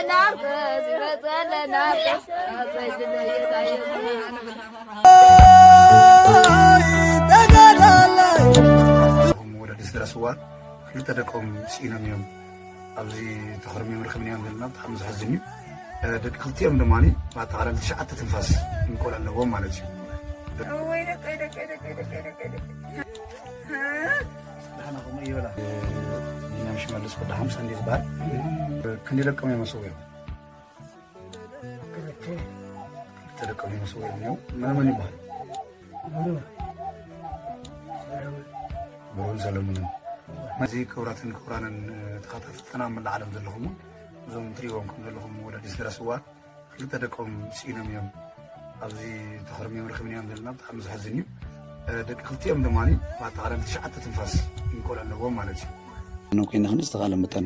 ናርኮስ ይመጸለ ናርኮስ ወለዲ ስድራ ስዋር ክልተ ደቆም ስኢኖም እዮም። ኣብዚ ተኸርሚዮም ረኺብናዮም ዘለና ብጣዕሚ ዘሕዝን እዩ። ደቂ ክልቲኦም ድማ ብኣጠቓላሊ ትሽዓተ ትንፋስ ቆልዑ ኣለዎም ማለት እዩ። ወይ ደቀይ ደቀይ ደቀይ ደቀይ ደቀይ ደቀይ ዲና ሽመልስ ወዲ ሓምሳ እንዲ ዝበሃል ክንዲ ደቆም እዮም መስው እዮም። ክልተ ደቆም እዮም መስው እዮም። መን መን ይበሃል? ብሩን ሰለሙንን። እዚ ክቡራትን ክቡራንን ተኸታተልትና ኣብ መላእ ዓለም ዘለኹም እዞም ትሪእዎም ከም ዘለኹም ወለዲ ስድራ ስዋር ክልተ ደቆም ስኢኖም እዮም። ኣብዚ ተኸርሚዮም ረኺብናዮም ዘለና ብጣዕሚ ዘሕዝን እዩ። ደቂ ክልቲኦም ድማ ብኣጠቓላሊ ትሽዓተ ትንፋስ ቆልዑ ኣለዎም ማለት እዩ። ኮይነ ክንዲ ዝተኻለ መጠን